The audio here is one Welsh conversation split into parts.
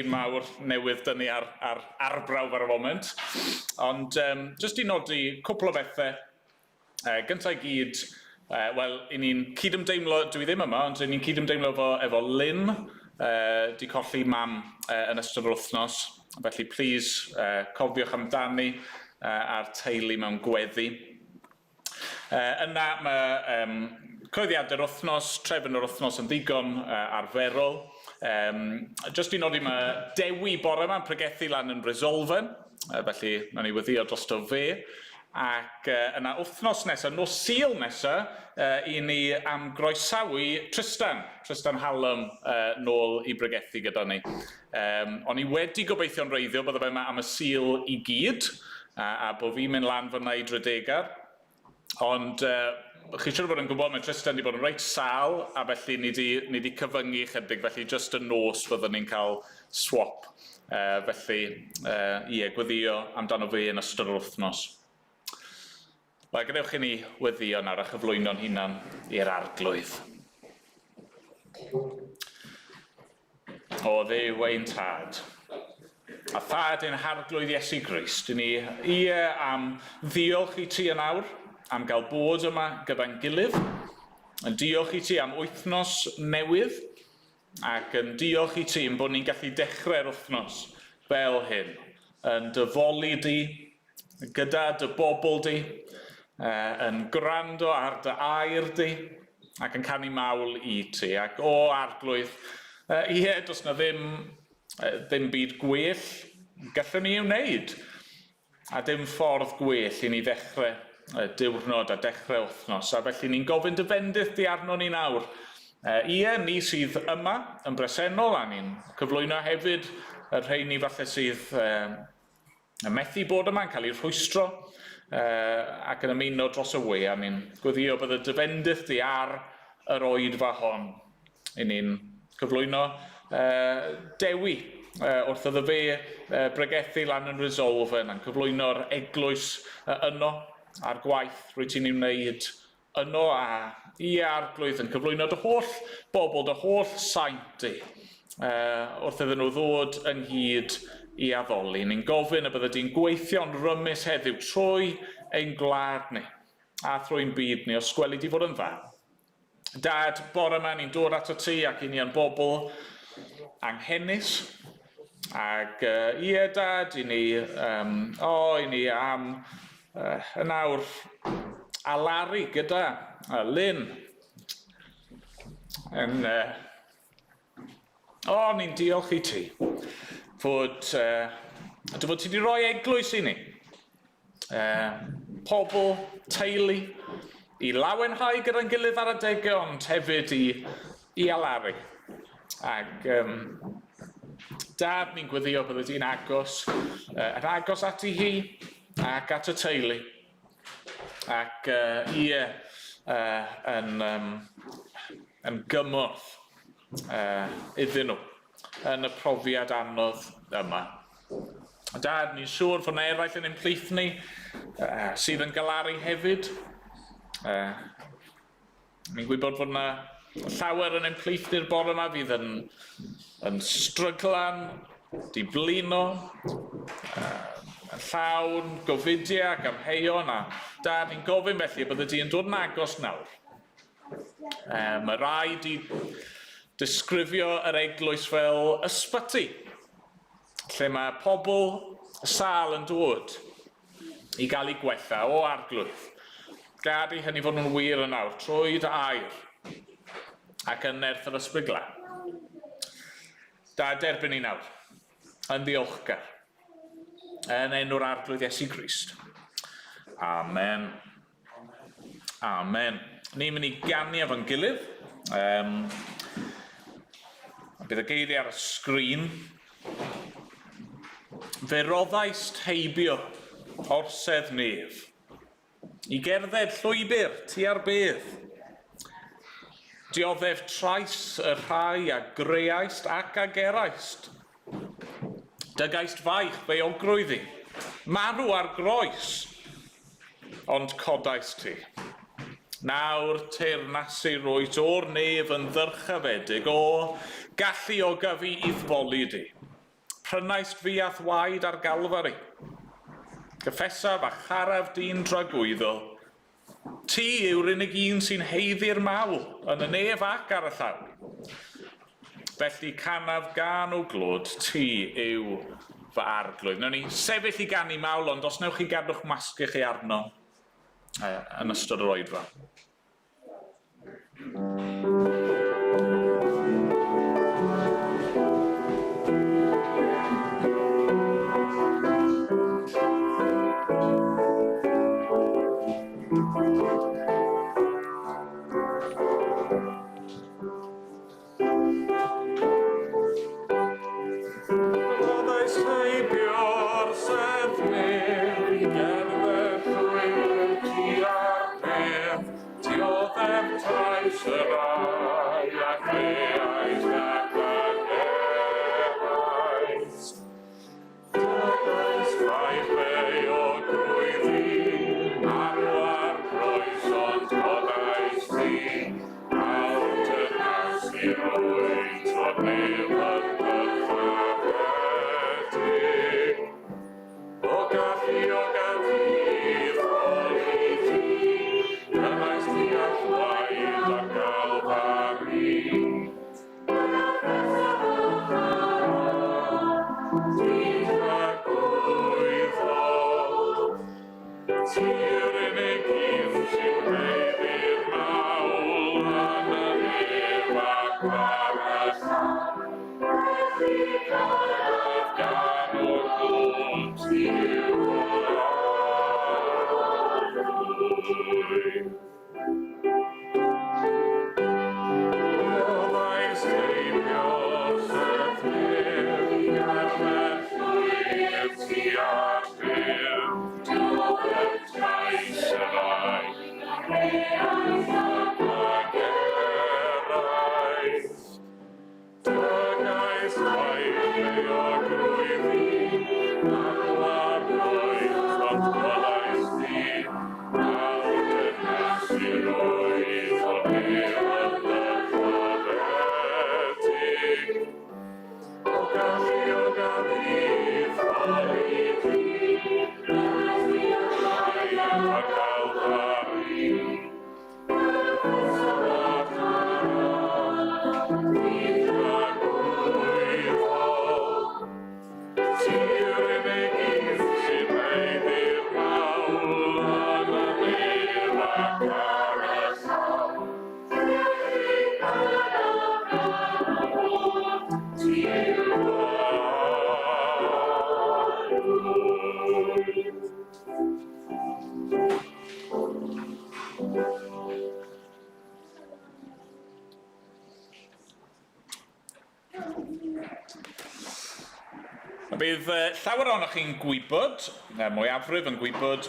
Mawr newydd dynnu ar, ar arbrawf ar y foment. Ond um, jyst i nodi cwpl o bethau. Uh, gyntaf i gyd, uh, wel, i ni'n cydymdeimlo, dwi ddim yma, ond i ni'n cydymdeimlo efo, efo Lynn, uh, di colli mam uh, yn ystod yr wythnos. Felly, please, uh, cofiwch amdani uh, a'r teulu mewn gweddi. Uh, yna mae um, cyhoeddiadau'r wythnos, trefn yr wythnos yn ddigon uh, arferol. Um, just i nodi mae Dewi bore yma'n pregethu lan yn Resolfen, uh, felly nawn ni weddio drosto fe. Ac uh, yna wythnos nesaf, nos Sul nesaf, uh, i ni am groesawu Tristan, Tristan Hallam, uh, nôl i bregethu gyda ni. Um, o'n i wedi gobeithio'n reiddio bydde fe yma am y Sul i gyd, a, a bod fi'n mynd lan fyna i Dredegar. Ond uh, chi siŵr bod yn gwybod, mae Tristan wedi bod yn reit sal, a felly ni wedi, ni wedi cyfyngu chydig, felly jyst y nos fyddwn ni'n cael swap. Uh, felly, uh, ie, gweddio amdano fe yn ystod yr wythnos. Wel, gadewch i ni weddïo nawr a chyflwyno'n hunan i'r Arglwydd. O Dduw ein Tad, a Thad ein Harglwydd Iesu Grist, i ni ie am ddiolch i ti yn awr, am gael bod yma gyda'n gilydd, yn diolch i ti am wythnos newydd, ac yn diolch i ti am bod ni'n gallu dechrau'r wythnos fel hyn, yn dyfoli di, gyda dy bobl di, yn gwrando ar dy air di, ac yn canu mawl i ti. Ac o Arglwydd, ie, does na ddim, ddim byd gwell gallwn ni ei wneud, a dim ffordd gwell i ni ddechrau diwrnod a dechrau wythnos. A felly ni'n gofyn dy fendith di arno ni nawr. Ie, ni sydd yma yn bresennol, a ni'n cyflwyno hefyd y rheini falle sydd yn methu bod yma, yn cael eu rhwystro uh, ac yn ymuno dros y we, a ni'n gweddio bydd y dyfendith di ar yr oedfa hon. I ni'n cyflwyno uh, Dewi uh, wrth iddo fe uh, bregethu lan yn Resolve yna'n cyflwyno'r eglwys uh, yno a'r gwaith rwy ti'n ei wneud yno a ie Arglwydd yn cyflwyno dy holl bobl, dy holl saint di, uh, wrth iddyn nhw ddod ynghyd i addoli. Ni'n gofyn y bydde di'n gweithio'n rymus heddiw trwy ein gwlad ni a thrwy'n byd ni, os gweli di fod yn dda. Dad, bore yma ni'n dod ato ti ac i ni yn bobl anghenus. Ac uh, ie, Dad, i ni, um, o, i ni am uh, yn awr alaru gyda uh, Lynn. Yn, uh, o, ni'n diolch i ti fod, uh, dy fod ti wedi rhoi eglwys i ni. Uh, pobl, teulu, i lawenhau gyda'n gilydd ar adegau, ond hefyd i, i alaru. Ac um, dad, ni'n gweddio bydde di'n agos, uh, yn agos ati hi ac at y teulu. Ac uh, ie, uh, yn, um, yn gymorth uh, iddyn nhw yn y profiad anodd yma. Dad, ni'n siŵr fod yna eraill yn ein plith ni uh, sydd yn galaru hefyd. Uh, ni'n gwybod fod yna llawer yn ein plith ni'r bore yma fydd yn, yn stryglan, di blino, uh, yn llawn gofidiau ac amheuon a dad, ni'n gofyn felly y bydde di yn dod yn agos nawr. Um, mae rai di disgrifio yr eglwys fel ysbyty, lle mae pobl sâl yn dod i gael eu gwella o arglwydd. Gad i hynny fod yn wir yn awr, trwy dy air ac yn nerth yr ysbryd glân. Da derbyn ni nawr, yn ddiolchgar, yn enw'r arglwydd Iesu Grist. Amen. Amen. Ni'n mynd i ganu efo'n gilydd. Um, bydd y geiriau ar y sgrin. Fe roddaist heibio orsedd nef i gerdded llwybr tua'r bedd. Dioddef trais y rhai a greaist ac a geraist. Dygaist faich beuogrwydd i, marw ar groes, ond codaist ti. Nawr teyrnasu rwyt o'r nef yn ddyrchafedig, o, galluoga fi i'th foli di. Prynaist fi a'th waed ar Galfari. Cyffesaf a charaf di'n dragwyddol. Ti yw'r unig un sy'n haeddu'r mawl, yn y nef ac ar y llawr. Felly canaf gân o glod, ti yw fy arglwydd. Wnawn ni sefyll i ganu mawl, ond os wnewch chi gadw'ch masgiau chi arno yn ystod yr oedfa. Rhoddais heibio'r sedd nef i gerdded llwybr tua'r bedd, dioddef trais yr ai a chreais ac a gerais. Dygais rhai beuogrwydd i, marw ar groes ond codais di, awr dynas i rwyt o nef yn ddyrchafedig. O galluog a fydd i ti, dynaist ti a'th waed ar Galfari. Ti'r unig un sy'n haeddu'r mawl yn y nef ac ar y llawr. Felly cyrraedd gan o glod ti yw yr Arglwydd. Rhoddais heibio'r sedd nef i gerdded llwybr tua'r bedd, dioddef trais yr ai, ac eraill. Dygais waith euogrwydd i, marw ar groes, ond gwelais di, awr dynas i rwydd o nef yn ddyrchafedig. O galluog a ddiffodd i ti, Rhaid ar Galfari. A bydd llawer ohonoch chi'n gwybod, mwyafrif yn gwybod,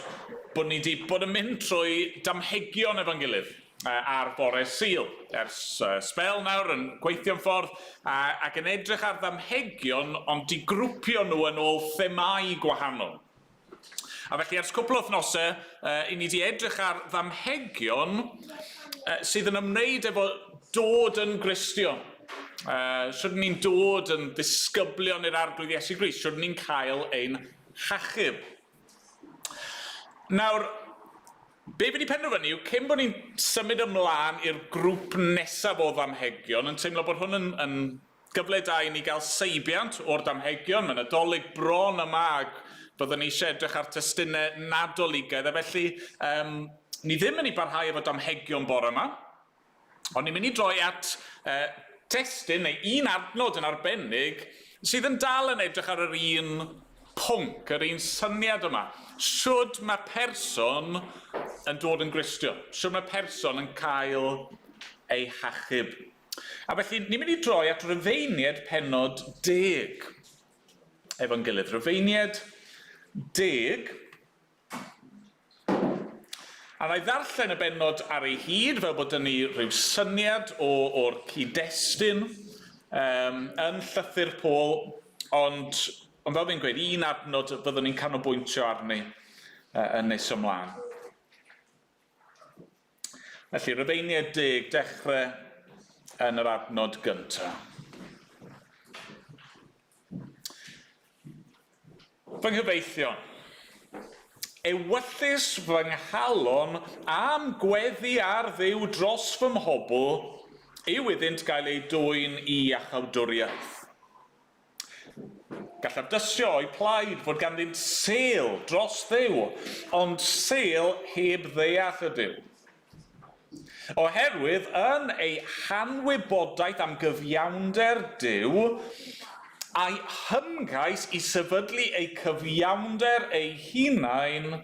bod ni wedi bod yn mynd trwy damhegion efo'n gilydd ar bore Sul ers sbel nawr yn gweithio'n ffordd ac yn edrych ar ddamhegion ond 'di grwpio nhw yn ôl themâu gwahanol. A felly ers cwpl o wythnosau, i ni wedi edrych ar ddamhegion sydd yn ymwneud efo dod yn Gristion. Shwd ni'n dod yn ddisgyblion i'r Arglwydd Iesu Grist, shwd ni'n cael ein hachub. Nawr, be fi wedi penderfynu yw, cyn bod ni'n symud ymlaen i'r grŵp nesaf o ddamhegion, yn teimlo bod hwn yn, yn Gyfle da i ni gael seibiant o'r damhegion, mae Nadolig bron yma ac byddwn ni eisiau edrych ar testunau Nadoligaidd a felly um, ni ddim yn ei barhau efo damhegion bore yma, ond ni'n mynd i droi at uh, testun neu un adnod yn arbennig sydd yn dal yn edrych ar yr un pwnc, yr un syniad yma. Shwd mae person yn dod yn Gristion? Shwd mae person yn cael ei hachub? A felly, ni'n mynd i droi at Rufeiniaid pennod deg efo'n gilydd. Rufeiniaid deg. A na i ddarllen y bennod ar ei hyd fel bod dyn ni rhyw syniad o, o'r cyd-destun um, yn llythyr Paul, ond, ond fel fi'n gweud, un adnod fyddwn ni'n canolbwyntio arni uh, yn nes ymlaen. Felly, Rufeiniaid deg, dechrau yn yr adnod gyntaf. Fy nghyfeillion, ewyllys fy nghalon a'm gweddi ar Dduw dros fy mhobl yw iddynt gael eu dwyn i iachawdwriaeth. Gallaf dystio o'u plaid fod ganddynt sêl dros Dduw, ond sêl heb ddeall ydyw. Oherwydd yn ei hanwybodaeth am gyfiawnder Duw, a'i hymgais i sefydlu eu cyfiawnder eu hunain,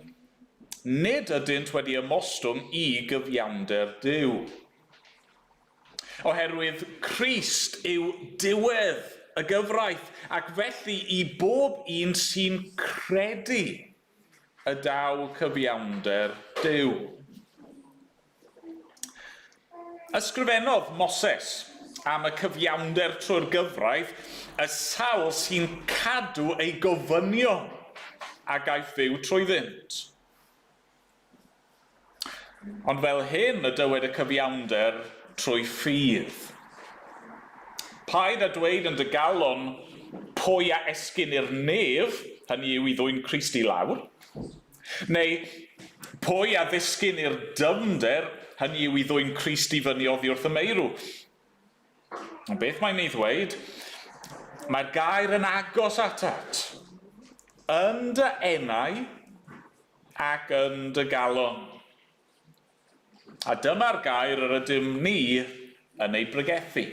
nid ydynt wedi ymostwng i gyfiawnder Duw. Oherwydd Crist yw diwedd y gyfraith, ac felly i bob un sy'n credu y daw cyfiawnder Duw. Ysgrifennodd Moses am y cyfiawnder trwy'r gyfraith, y sawl sy'n cadw ei gofynion a gaiff fyw trwyddynt. Ond fel hyn y dywed y cyfiawnder trwy ffydd. Paid â dweud yn dy galon, Pwy a esgyn i'r nef, hynny yw i ddwyn Crist i lawr? Neu, Pwy a ddisgyn i'r dyfnder, hynny yw i ddwyn Crist i fyny oddi wrth y meirw? Ond beth mae'n ei ddweud? Mae'r gair yn agos atat, yn dy enau ac yn dy galon. A dyma'r gair yr ydym ni yn ei bregethu,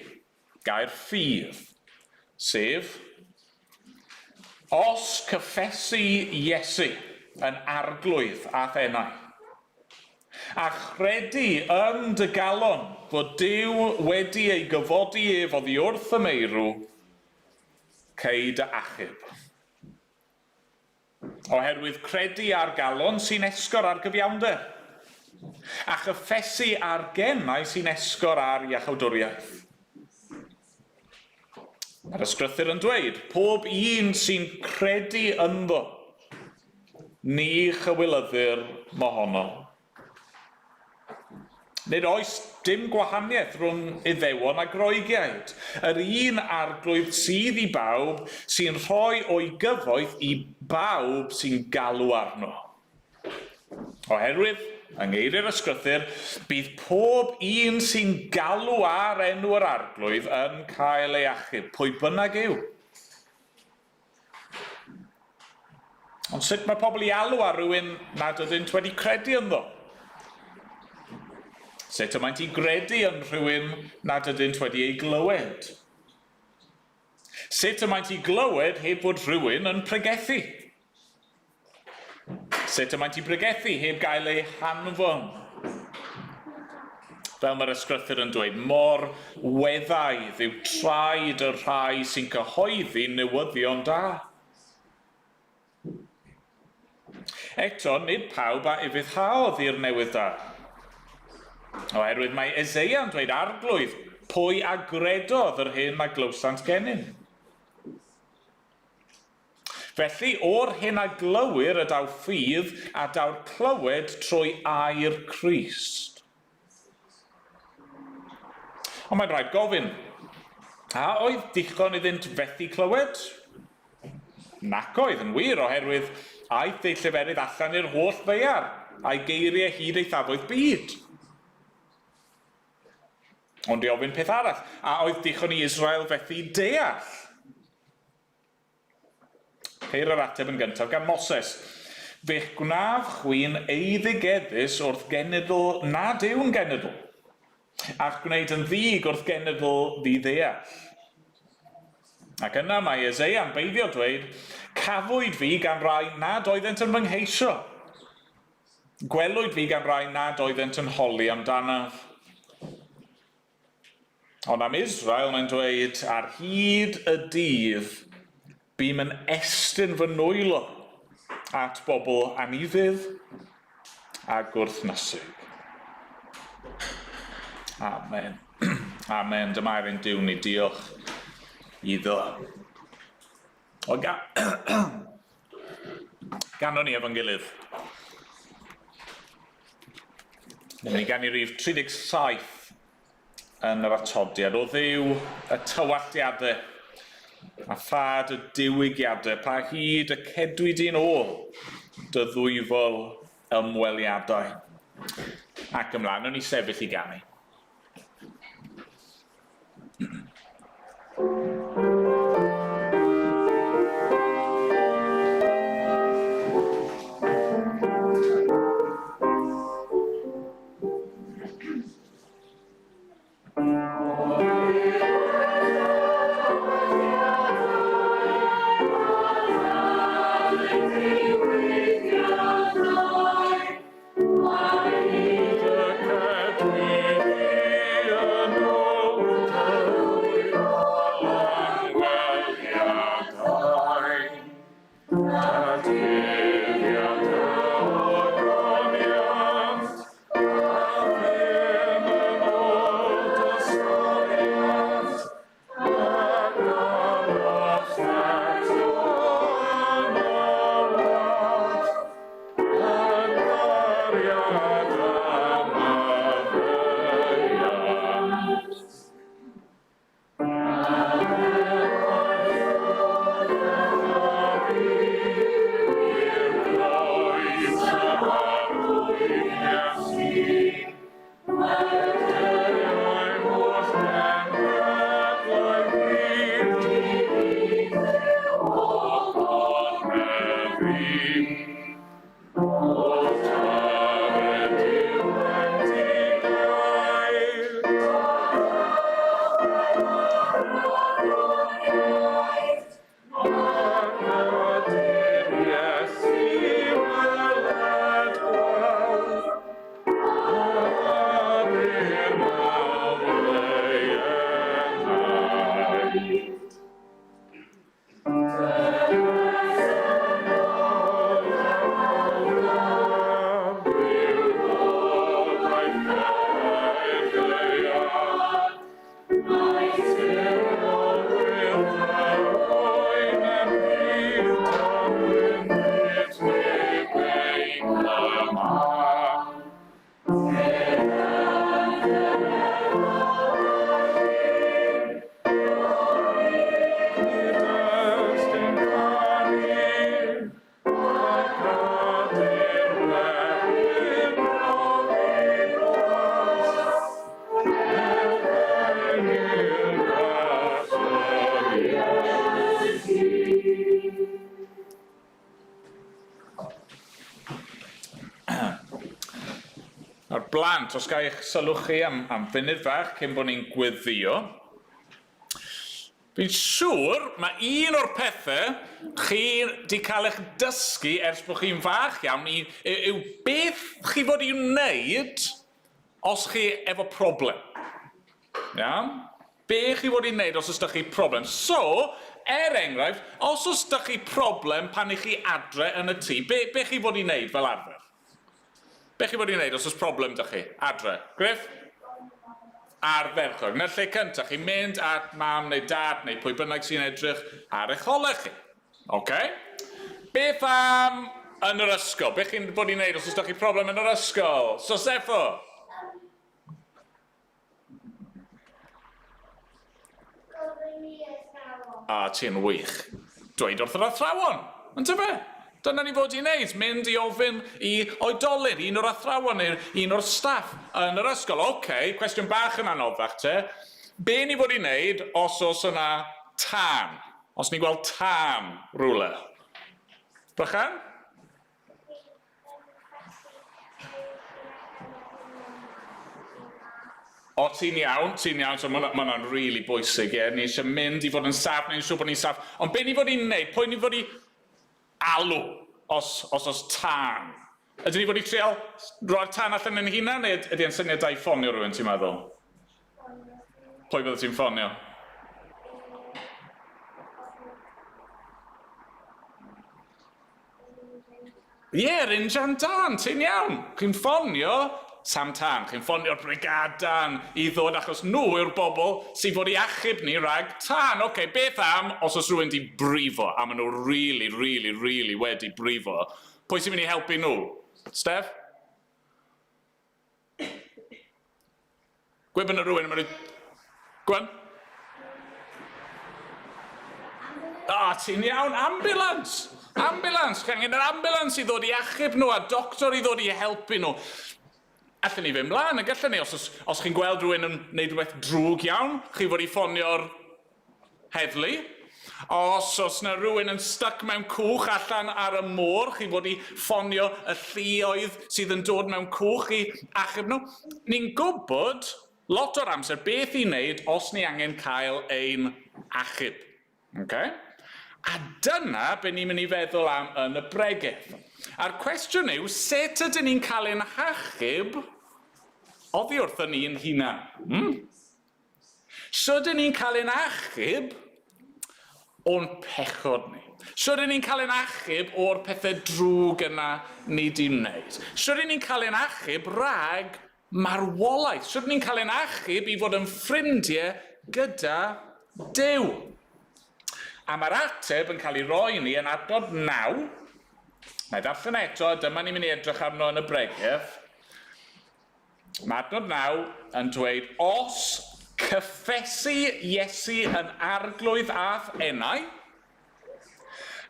gair ffydd, sef, Os cyffesu Iesu yn Arglwydd a'th enau, a chredu yn dy galon fod Duw wedi ei gyfodi ef oddi wrth y meirw, cei dy achub. Oherwydd credu â'r galon sy'n esgor ar gyfiawnder, a chyffesu â'r genau sy'n esgor ar iachawdwriaeth. Mae'r ysgrythur yn dweud, pob un sy'n credu ynddo, ni chywilyddir mohono. Nid oes dim gwahaniaeth rhwng Iddewon a Groegiaid. Yr un Arglwydd sydd i bawb, sy'n rhoi o'i gyfoeth i bawb sy'n galw arno. Oherwydd, yng ngeiriau'r Ysgrythur, bydd pob un sy'n galw ar enw yr Arglwydd yn cael ei achub, pwy bynnag yw. Ond sut mae pobl i alw ar rywun nad ydynt wedi credu ynddo? Sut y maent i gredu yn rhywun nad ydynt wedi ei glywed? Sut y maent i glywed heb fod rhywun yn pregethu? Sut y maent i bregethu heb gael eu hanfon? Fel mae'r ysgrythur yn dweud, mor weddaidd yw traed y rhai sy'n cyhoeddi newyddion da. Eto, nid pawb a ufuddhaodd i'r newydd da. Oherwydd mae Eseia'n dweud, Arglwydd, pwy a gredodd yr hyn a glywsant gennym? Felly, o'r hyn a glywir y daw ffydd, a daw'r clywed trwy air Crist. Ond mae'n rhaid gofyn, a oedd dichon iddynt fethu clywed? Nac oedd, yn wir, oherwydd aeth eu lleferydd allan i'r holl ddaear, a'i geiriau hyd eithafoedd byd. Ond i ofyn peth arall, a oedd dichon i Israel fethu deall? Ceir yr ateb yn gyntaf gan Moses, Fe'ch gwnaf chwi'n eiddigeddus wrth genedl nad yw'n genedl, a'ch gwneud yn ddig wrth genedl ddi-ddeall. Ac yna mae Eseia'n beiddio dweud, Cafwyd fi gan rai nad oeddent yn fy ngheisio. Gwelwyd fi gan rai nad oeddent yn holi amdanaf. Ond am Israel mae'n dweud, ar hyd y dydd bûm yn estyn fy nwylo at bobl anufudd a gwrthnysig. Amen. Amen. Dyma air ein Duw ni. Diolch iddo. O, ga Ganon ni efo'n gilydd. Newn ni ganu rif 37 yn yr atodiad. O Dduw, y tywalltiadau. A pha dy diwygiadau, pa hyd y cedwi di'n ôl dy ddwyfol ymweliadau. Ac ymlaen, o'n i sefyll i ganu. Nawr blant, os ga i'ch sylw chi am, am funud fach cyn bod ni'n gweddio. Fi'n siŵr mae un o'r pethau chi 'di cael eich dysgu ers bod chi'n fach iawn i, yw beth chi fod i wneud os chi efo problem. Iawn? Be chi fod i wneud os oes 'da chi problem. So, er enghraifft, os oes 'da chi problem pan i chi adre yn y tŷ, be, be chi fod i wneud fel arfer? Be chi fod i wneud os oes problem 'da chi? Adre. Griff? Ardderchog. Na'r lle cyntaf, chi'n mynd at mam neu dad neu pwy bynnag sy'n edrych ar eich holau chi. Oce? Beth am yn yr ysgol? Be chi'n bod i wneud os oes 'da chi problem yn yr ysgol? So, Seffo? Gofyn i athrawon. A ti'n wych. Dweud wrth yr athrawon, yntyfe? Dyna ni fod i wneud, mynd i ofyn i oedolyn, un o'r athrawon neu un o'r staff yn yr ysgol. Oce, cwestiwn bach yn anoddach te. Be ni fod i wneud os oes yna tân? Os ni'n gweld tân rhywle? Bychan? O, ti'n iawn, ti'n iawn, so mae hwnna'n rili bwysig, ie. Ni eisiau mynd i fod yn saff, neu'n siŵr bod ni'n saff. Ond be ni fod i'n neud, pwy ni fod i alw os, os oes tân? Ydyn ni fod i trial roi'r tân allan yn hunan, neu ydy e'n syniad da i ffonio rhywun, ti'n meddwl? Pwy bydde ti'n ffonio? Ie, yr injan tân, ti'n iawn. Chi'n ffonio Sam Tân, chi'n ffonio'r brigâd dân i ddod achos nhw yw'r bobl sydd fod i achub ni rhag tân. Oce, beth am os oes rhywun 'di brifo, a maen nhw rili, rili, rili wedi brifo, pwy sy'n mynd i helpu nhw? Steph? Gwe bod 'na rhywun yn mynd i... Go on. O, ti'n iawn, ambulance! Ambulance! Chi angen yr ambulance i ddod i achub nhw a doctor i ddod i helpu nhw. Allen ni fynd mlaen, yn gallen ni, os, os, os chi'n gweld rhywun yn gwneud rhywbeth drwg iawn, chi fod i ffonio'r heddlu. Os oes 'na rhywun yn styc mewn cwch allan ar y môr, chi fod i ffonio y lluoedd sydd yn dod mewn cwch i achub nhw. Ni'n gwybod lot o'r amser beth i wneud os ni angen cael ein achub. Okay? A dyna be ni'n mynd i feddwl am yn y bregeth. A'r cwestiwn yw, sut ydyn ni'n cael ein hachub oddi wrthyn ni'n hunan? Hmm? Sut ydyn ni'n cael ein achub o'n pechod ni? Sut ydyn ni'n cael ein achub o'r pethau drwg yna ni di wneud? Sut ydyn ni'n cael ein achub rhag marwolaeth? Sut ydyn ni'n cael ein achub i fod yn ffrindiau gyda Duw? A mae'r ateb yn cael ei roi i ni yn adnod 9. Mae ddarllen eto, a dyma ni'n mynd i edrych arno yn y bregeth. Mae adnod 9 yn dweud, Os cyffesu Iesu yn arglwydd a'th enau,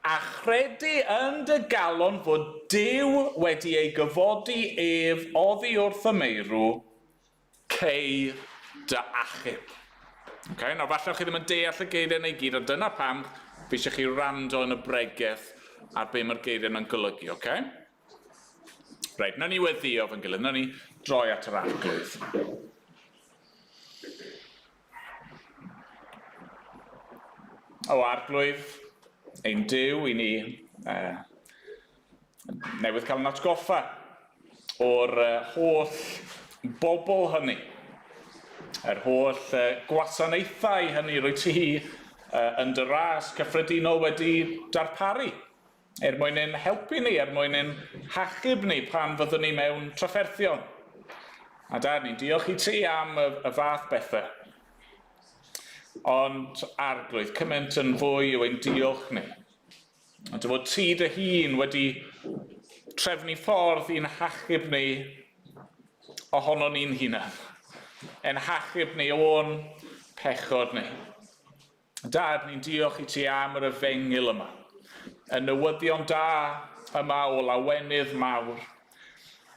a chredu yn dy galon fod Duw wedi ei gyfodi ef oddi wrth y meirw, cei dy achub. Okay, nawr falle chi ddim yn deall y geiriau neu gyd, a dyna pam fi eisiau chi rando yn y bregeth ar be mae'r geiriau yna'n golygu, okay? Reit, nawn ni weddio fo'n gilydd, nawn ni droi at yr arglwydd. O arglwydd, ein Duw i ni uh, newydd cael yn atgoffa o'r uh, holl bobl hynny, yr holl uh, gwasanaethau hynny rwy ti uh, yn dy ras cyffredinol wedi darparu. Er mwyn ein helpu ni, er mwyn ein hachub ni pan fyddwn ni mewn trafferthion. A dad, ni'n diolch i ti am y, y fath bethau. Ond arglwydd, cymaint yn fwy yw ein diolch ni. Ond dy fod ti dy hun wedi trefnu ffordd i'n hachub ni ohono ni'n hunan. Ein hachub ni o'n pechod ni. Dad, ni'n diolch i ti am yr efengyl yma, y newyddion da yma o lawenydd mawr.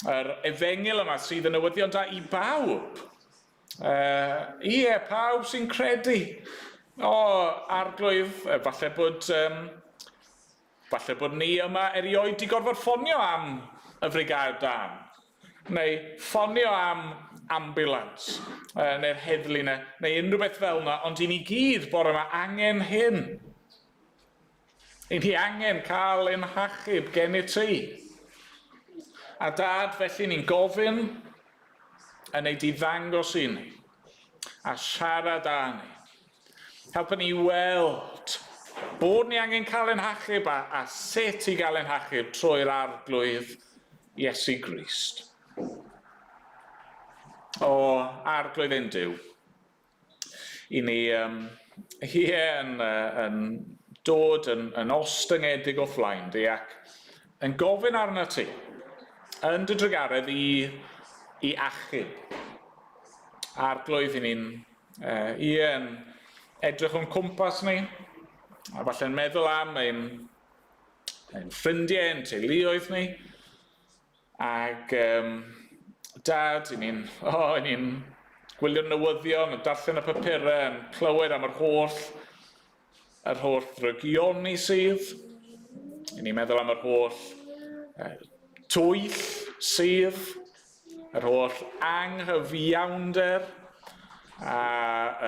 Yr efengyl yma sydd yn newyddion da i bawb. Uh, ie, pawb sy'n credu. O, arglwydd, falle bod, um, falle bod ni yma erioed di gorfod ffonio am y frigâd dân. neu ffonio am ambiwlans, neu'r heddlu neu, neu unrhyw beth fel yna, ond i ni gyd bore yma angen hyn. I ni angen cael ein hachub gen i ti. A dad, felly ni'n gofyn yn ei di ddangos i ni a siarad â ni. Helpa ni weld bod ni angen cael ein hachub a, a sut i gael ein hachub trwy'r arglwydd Iesu Grist. O, arglwydd ein Duw, i ni um, ie, yn, yn dod yn, yn ostyngedig o flaen di ac yn gofyn arna ti, yn dy drugaredd i, i achub. Arglwydd, i ni'n ie, yn edrych o'n cwmpas ni, a falle'n meddwl am ein, ein ffrindiau, ein teuluoedd ni, ac um, dad, i ni'n oh, i ni'n gwylio'r newyddion, yn darllen y papurau, yn clywed am yr holl, yr holl ddrygioni sydd. I ni'n meddwl am yr holl uh, twyll sydd, yr holl anghyfiawnder a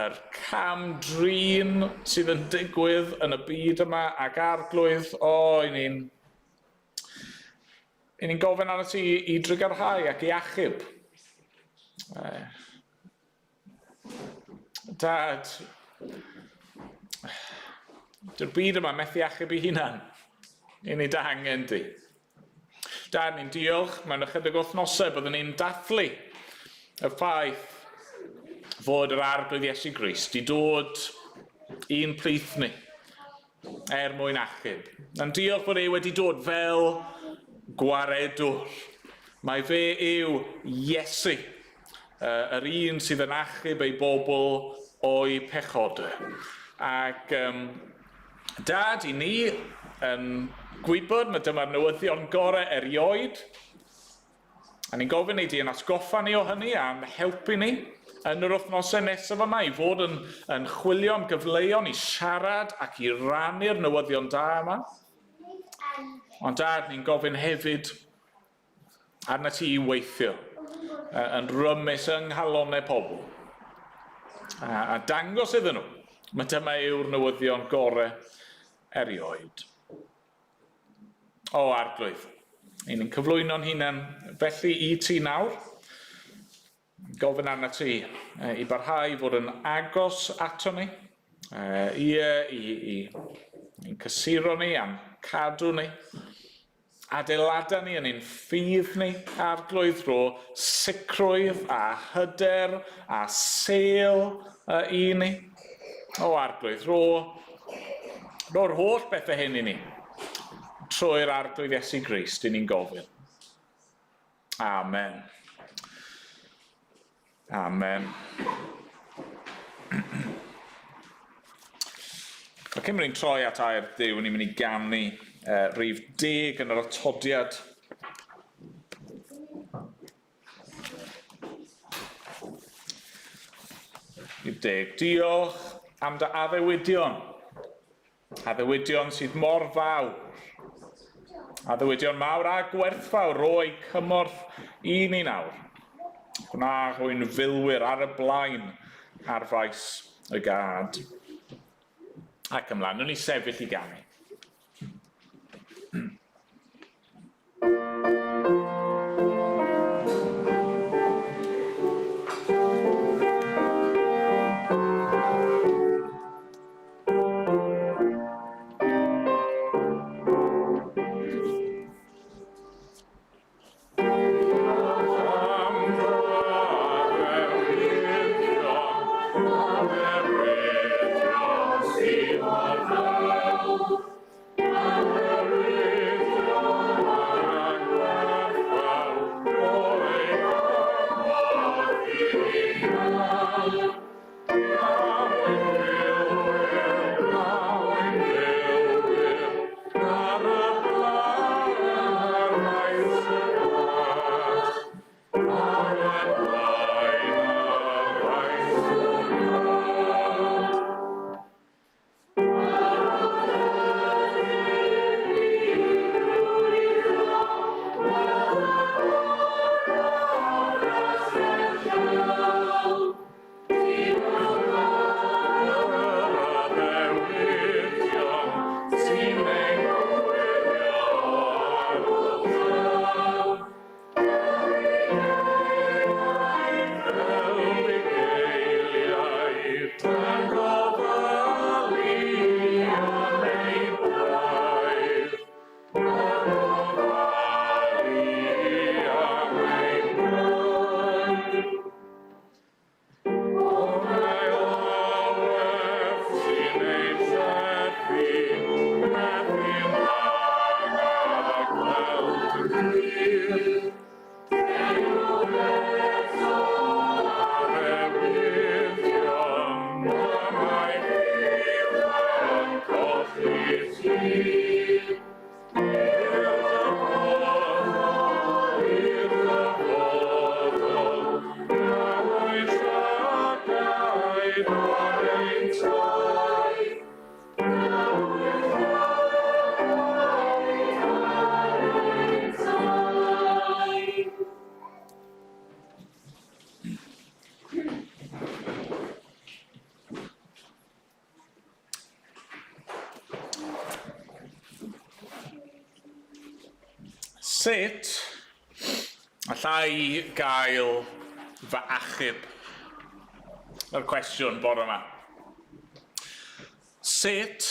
yr cam-drin sydd yn digwydd yn y byd yma ac arglwydd, o, i ni'n i ni'n gofyn arno ti i, i drugarhau ac i achub. Dad, dyw'r byd yma methu achub ei hunan. I ni dy angen di. Dad, ni'n diolch mewn ychydig wythnosau byddwn ni'n dathlu y ffaith fod yr Arglwydd Iesu Grist di dod i'n plith ni er mwyn achub. Na'n diolch bod e wedi dod fel gwaredwr. Mae fe yw Iesu, yr un sydd yn achub ei bobl o'i pechodau. Ac um, Dad, i ni yn gwybod na dyma'r newyddion gorau erioed, a ni'n gofyn i di yn atgoffa ni o hynny a'n helpu ni yn yr wythnosau nesaf yma i fod yn, yn chwilio am gyfleon i siarad ac i rannu'r newyddion da yma. Ond dad, ni'n gofyn hefyd arna ti i weithio yn rymus yng nghalonnau pobl a, a dangos iddyn nhw mae dyma yw'r newyddion gorau erioed. O Arglwydd, i ni'n cyflwyno'n hunain felly i ti nawr. Gofyn arna ti i barhau i fod yn agos ato ni, ie, i, i, i'n cysuro ni a'n cadw ni. Adeilada ni yn ein ffydd ni, Arglwydd, rho sicrwydd a hyder a sêl i ni. O Arglwydd, rho, rho'r holl bethau hyn i ni trwy'r Arglwydd Iesu Grist, i ni'n gofyn. Amen. Amen. Mae Cymru'n troi at air Duw, ni'n mynd i ganu rhif deg yn yr atodiad. Rhif deg. Diolch am dy addewidion. Addewidion sydd mor fawr. Addewidion mawr a gwerthfawr, roi cymorth i ni nawr. Gwna hwy'n filwyr ar y blaen ar faes y gad. Ac ymlaen, nhw'n i sefyll i ganu. Sut allai gael fy achub? Yr cwestiwn bore yma. Sut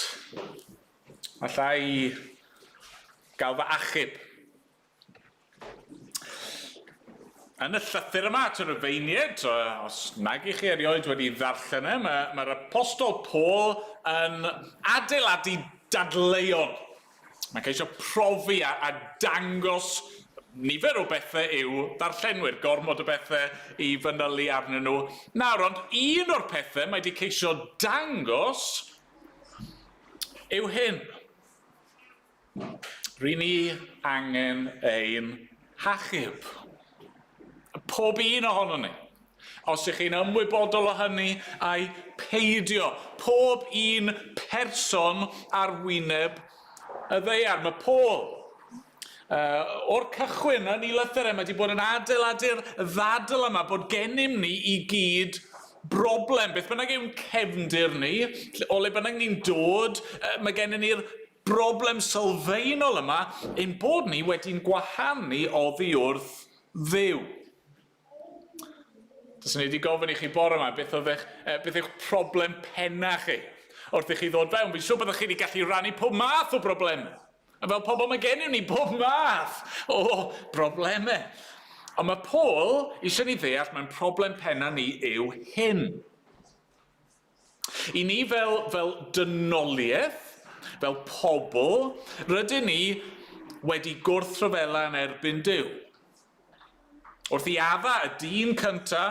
allai gael fy achub? Yn y llythyr yma at y Rufeiniaid, os nag i chi erioed wedi ddarllen e, mae'r mae Apostol Paul yn adeiladu dadleuon. Mae'n ceisio profi a, a dangos nifer o bethau i'w ddarllenwyr, gormod o bethau i fanylu arnyn nhw nawr, ond un o'r pethau mae wedi ceisio dangos. yw hyn. Ry'n ni angen ein hachub. Pob un ohonon ni. Os ych chi'n ymwybodol o hynny, ai peidio. Pob un person ar wyneb y ddaear. Mae Paul, o'r cychwyn yn ei lythyr e, mae wedi bod yn adeiladu'r ddadl yma bod gennym ni i gyd broblem. Beth bynnag yw'n cefndir ni, o le bynnag ni'n dod, mae gennym ni'r broblem sylfaenol yma ein bod ni wedi'n gwahanu oddi wrth Dduw. Taswn i wedi gofyn i chi bore yma beth oedd eich, beth yw'ch problem penna chi wrth i chi ddod fewn. Fi'n siŵr byddwch chi wedi gallu rannu pob math o broblemau. A fel pobl mae gennym ni bob math o broblemau. Ond mae Paul eisiau ni ddeall mae'n problem penna ni yw hyn. I ni fel, fel dynoliaeth, fel pobl, rydyn ni wedi gwrthryfela yn erbyn Duw. Wrth i Adda, y dyn cynta,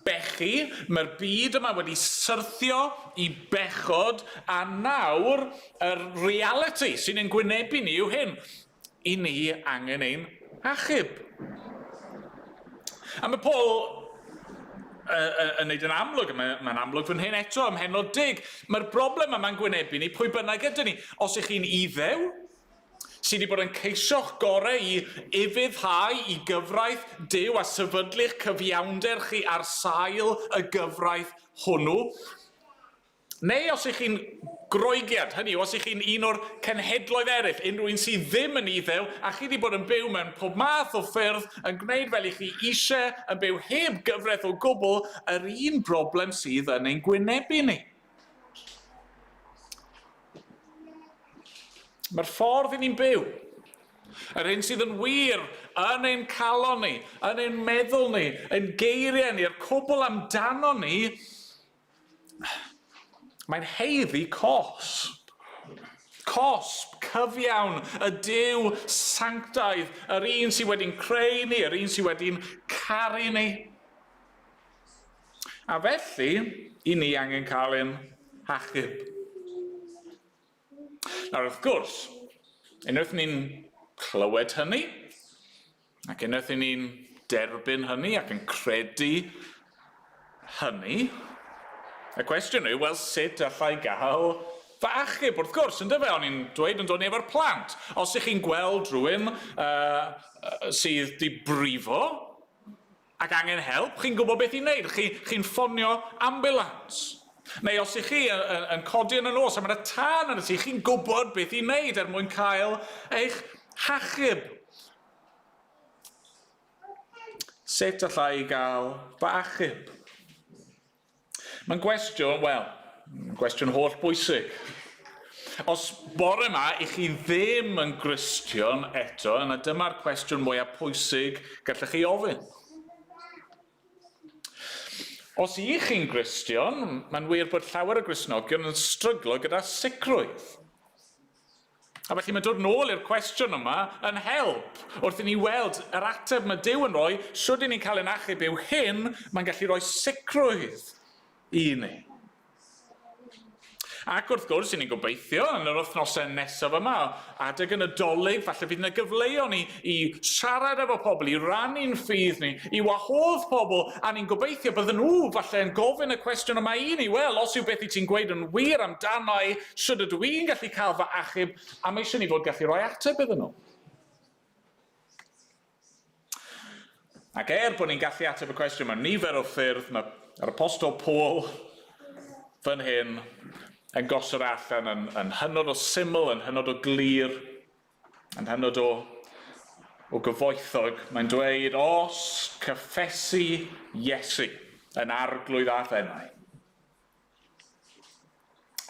bechu, mae'r byd yma wedi syrthio i bechod, a nawr yr realiti sy'n ein gwynebu ni yw hyn. I ni angen ein hachub. A mae Paul yn neud yn amlwg, mae'n mae amlwg fan hyn eto, ym mhennod deg, mae'r broblem yma'n gwynebu ni pwy bynnag ydyn ni. Os ych chi'n Iddew, sydd wedi bod yn ceisio'ch gorau i ufuddhau i gyfraith Duw a sefydlu'ch cyfiawnder chi ar sail y gyfraith hwnnw. Neu os ych chi'n Groegiad, hynny yw, os ych chi'n un o'r cenhedloedd eraill, unrhyw un sydd ddim yn Iddew, a chi wedi bod yn byw mewn pob math o ffyrdd, yn gwneud fel i chi eisiau, yn byw heb gyfraith o gwbl, yr un broblem sydd yn ein gwynebu ni. Mae'r ffordd i ni'n byw, yr hyn sydd yn wir yn ein calon ni, yn ein meddwl ni, ein geiriau ni, yr cwbl amdano ni, mae'n haeddu cosb. Cosb cyfiawn y Duw sanctaidd, yr un sydd wedi'n creu ni, yr un sydd wedi'n caru ni. A felly, i ni angen cael ein hachub. Nawr, wrth gwrs, unwaith ni'n clywed hynny, ac unwaith i ni'n derbyn hynny ac yn credu hynny, y cwestiwn yw, wel, sut allai gael fy achub? Wrth gwrs, yn dyfe, o'n i'n dweud yn dod ni efo'r plant. Os ych chi'n gweld rhywun sydd di brifo, Ac angen help, chi'n gwybod beth i wneud, chi, chi'n ffonio ambulans. Neu os ych chi yn, yn, yn codi yn y nos a mae yna tân yn y tŷ, chi'n gwybod beth i wneud er mwyn cael eich hachub. Sut allai i gael fy achub? Mae'n gwestiwn, wel, gwestiwn holl bwysig. Os bore yma i chi ddim yn Gristion eto, yna dyma'r cwestiwn mwyaf pwysig gallech chi ofyn. Os i chi'n Gristion, mae'n wir bod llawer o Gristnogion yn stryglo gyda sicrwydd. A felly mae dod nôl i'r cwestiwn yma yn help wrth i ni weld yr ateb mae Duw yn rhoi, shwd i ni'n cael ein achub yw hyn, mae'n gallu rhoi sicrwydd i ni. Ac wrth gwrs, i ni'n gobeithio yn yr wythnosau nesaf yma, adeg y Nadolig, falle fydd yna gyfleon i, i siarad efo pobl, i rannu'n ffydd ni, i wahodd pobl, a ni'n gobeithio bydden nhw falle yn gofyn y cwestiwn yma i ni, wel, os yw beth i ti'n gweud yn wir amdano i, Sut ydw i'n gallu cael fy achub? A mae eisiau ni fod gallu rhoi ateb iddyn nhw. Ac er bod ni'n gallu ateb y cwestiwn mewn nifer o ffyrdd, mae'r Apostol Paul fan hyn yn gosod allan yn, yn hynod o syml, yn hynod o glir, yn hynod o, o gyfoethog. Mae'n dweud, os cyffesu Iesu yn arglwydd a thenau,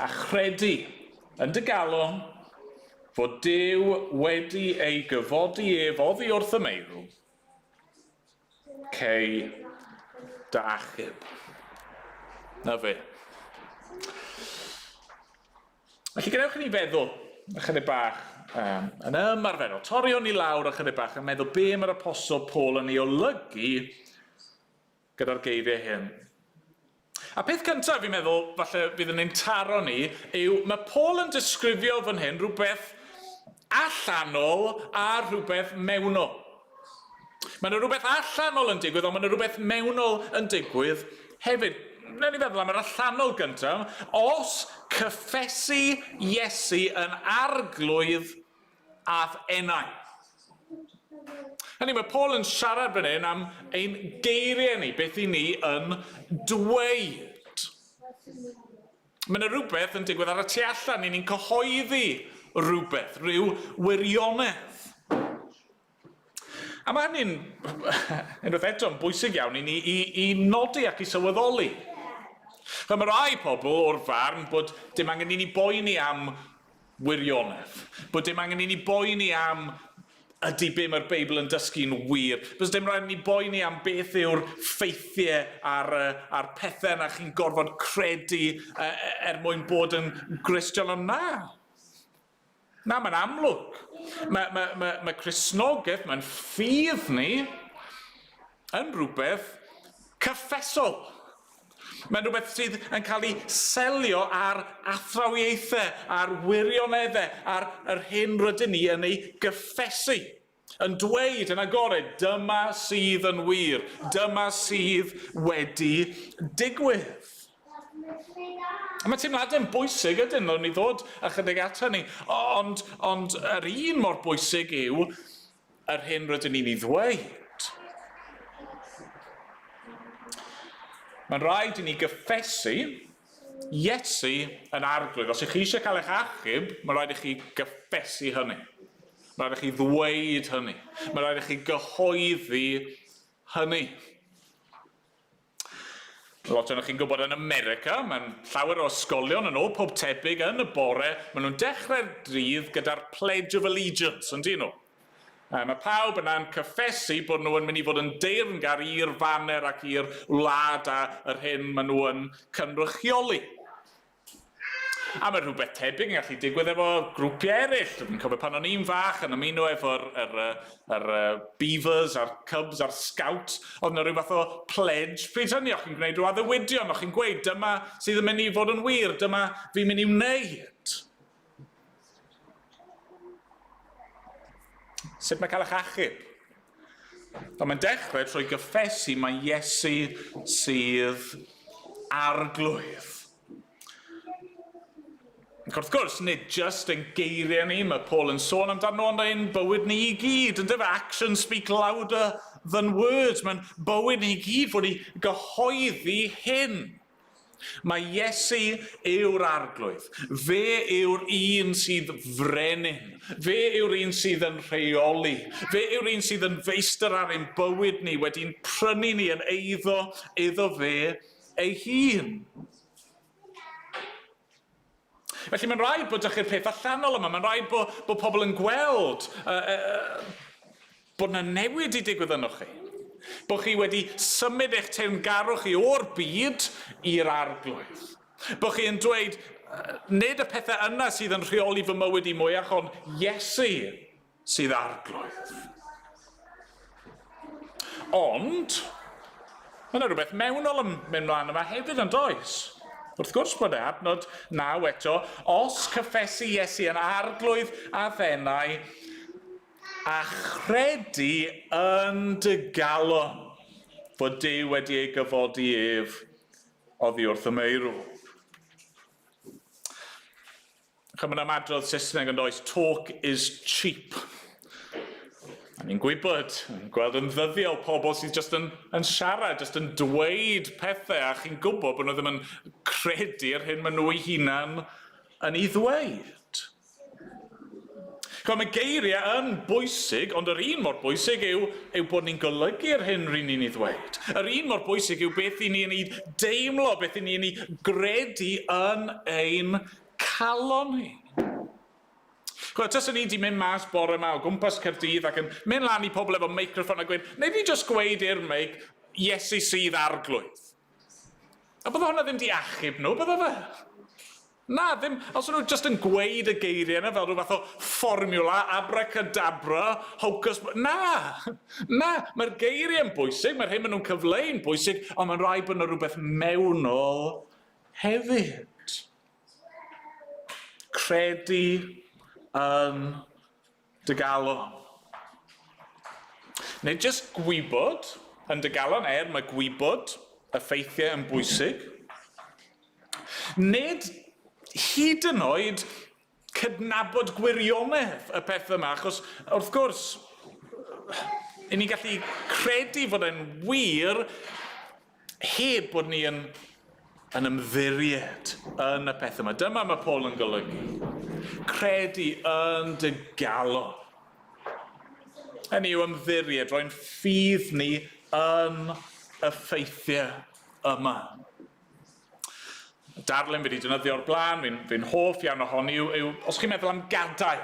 A chredu yn dy galon fod Duw wedi ei gyfodi ef oddi wrth y meirw, cei dy achub. Na fe. Felly gadewch i ni feddwl ychydig bach um, yn ymarferol, torri ni lawr ychydig bach yn meddwl be mae'r apostol Paul yn ei olygu gyda'r geiriau hyn. A peth cyntaf fi'n meddwl falle fydd yn ein taro ni yw mae Paul yn disgrifio fan hyn rhywbeth allanol a rhywbeth mewnol. Mae yna rhywbeth allanol yn digwydd, ond mae yna rhywbeth mewnol yn digwydd hefyd. Wnawn ni feddwl am yr allanol gyntaf. Os cyffesu Iesu yn arglwydd a'th enau. Hynny, mae Paul yn siarad fan hyn am ein geiriau ni, beth i ni yn dweud. Mae yna rhywbeth yn digwydd ar y tu allan, ni'n ni'n cyhoeddi rhywbeth, rhyw wirionedd. A mae hynny'n, unwaith eto, yn bwysig iawn i ni i, i nodi ac i sylweddoli. Chymod, mae rai pobl o'r farn bod dim angen i ni boeni am wirionedd, bod dim angen i ni boeni am ydy be mae'r Beibl yn dysgu'n wir. Does dim rhaid i ni boeni am beth yw'r ffeithiau a'r, a'r pethau yna chi'n gorfod credu er mwyn bod yn Gristion, ond na. Na, mae'n amlwg. Mae, mae, mae, mae Cristnogaeth, mae'n ffydd ni yn rhywbeth cyffesol. Mae'n rhywbeth sydd yn cael ei selio ar athrawiaethau, ar wirioneddau, ar yr hyn rydyn ni yn ei gyffesu. Yn dweud yn agored, dyma sydd yn wir, dyma sydd wedi digwydd. A mae teimladau'n bwysig ydyn, nhw'n ni ddod ychydig at hynny, ond, ond yr un mor bwysig yw yr hyn rydyn ni'n ei ddweud. Mae'n rhaid i ni gyffesu Iesu yn arglwydd. Os ych chi eisiau cael eich achub, mae'n rhaid i chi gyffesu hynny. Mae'n rhaid i chi ddweud hynny. Mae'n rhaid i chi gyhoeddi hynny. Lot ohonoch chi'n gwybod yn America, mae'n llawer o ysgolion yn ôl pob tebyg yn y bore, maen nhw'n dechrau'r dydd gyda'r Pledge of Allegiance, yn dyn nhw? Mae pawb yna'n cyffesu bod nhw yn mynd i fod yn deyrngar i'r faner ac i'r wlad a yr hyn maen nhw yn cynrychioli. A mae rhywbeth tebyg yn gallu digwydd efo grwpiau eraill. Dwi'n cofio pan o'n i'n fach yn ymuno efo'r yr, yr, yr Beavers a'r Cubs a'r Scouts, oedd yna rhyw fath o pledge pryd hynny, o'ch chi'n gwneud rhyw addewidion, o'ch chi'n gweud dyma sydd yn mynd i fod yn wir, dyma fi'n mynd i wneud. Sut mae cael eich achub? Ond mae'n dechrau trwy gyffesu mae Iesu sydd arglwydd. Ac wrth gwrs, nid just ein geiriau ni, mae Paul yn sôn amdano, ond ein bywyd ni i gyd. Yn dyfa, actions speak louder than words. Mae'n bywyd ni i gyd fod i gyhoeddi hyn. Mae Iesu yw'r Arglwydd. Fe yw'r un sydd frenin. Fe yw'r un sydd yn rheoli. Fe yw'r un sydd yn feistr ar ein bywyd ni, wedi'n prynu ni yn eiddo iddo fe ei hun. Felly mae'n rhaid bod ych chi'r peth allanol yma, mae'n rhaid bod, bod pobl yn gweld uh, uh, bod yna newid i digwydd ynoch chi. Bod chi wedi symud eich teyrngarwch chi o'r byd i'r arglwydd. Bod chi yn dweud, nid y pethau yna sydd yn rheoli fy mywyd i mwyach, ond Iesu sydd arglwydd. Ond, mae yna rhywbeth mewnol yn mynd mlaen yma hefyd yn does? Wrth gwrs bod e, adnod 9 eto, os cyffesu Iesu yn arglwydd a thenau, a chredu yn dy galon fod Duw wedi ei gyfodi ef oddi wrth y meirw. Chymryd mae'n ymadrodd Saesneg yn does, talk is cheap. A ni'n gwybod, yn gweld yn ddyddiol pobl sydd jyst yn, yn siarad, jyst yn dweud pethau, a chi'n gwybod bod nhw ddim yn credu'r hyn maen nhw eu hunan yn ei ddweud. Chymod, mae geiriau yn bwysig, ond yr un mor bwysig yw, yw bod ni'n golygu'r hyn ry'n ni'n ei ddweud. Yr un mor bwysig yw beth i ni'n ei deimlo, beth i ni'n ei gredu yn ein calon ni. Chymod, taswn i wedi mynd mas bore yma o gwmpas Caerdydd ac yn mynd lan i pobl efo meicroffon a gweud, neu fi jyst gweud i'r meic, Iesu sydd arglwydd. A bydde hwnna ddim di achub nhw, bydde fe? Na, ddim, os nhw jyst yn gweud y geiriau yna fel rhyw fath o fformiwla, abracadabra, hocus... Na! Na! Mae'r geiriau yn bwysig, mae'r hyn maen nhw'n cyfleu'n bwysig, ond mae'n rhaid bod yna rhywbeth mewnol hefyd. Credu yn dy galon. Nid jyst gwybod yn dy galon, er mae gwybod y ffeithiau yn bwysig. Nid hyd yn oed cydnabod gwirionedd y peth yma, achos wrth gwrs, i ni'n gallu credu fod e'n wir heb bod ni yn, yn ymddiried yn y peth yma. Dyma mae Paul yn golygu. Credu yn dy galon. Hynny yw ymddiried, roi'n ffydd ni yn y ffeithiau yma. Darlun fi wedi defnyddio o'r blaen, fi'n fi hoff iawn ohoni, yw, yw os chi'n meddwl am gadair.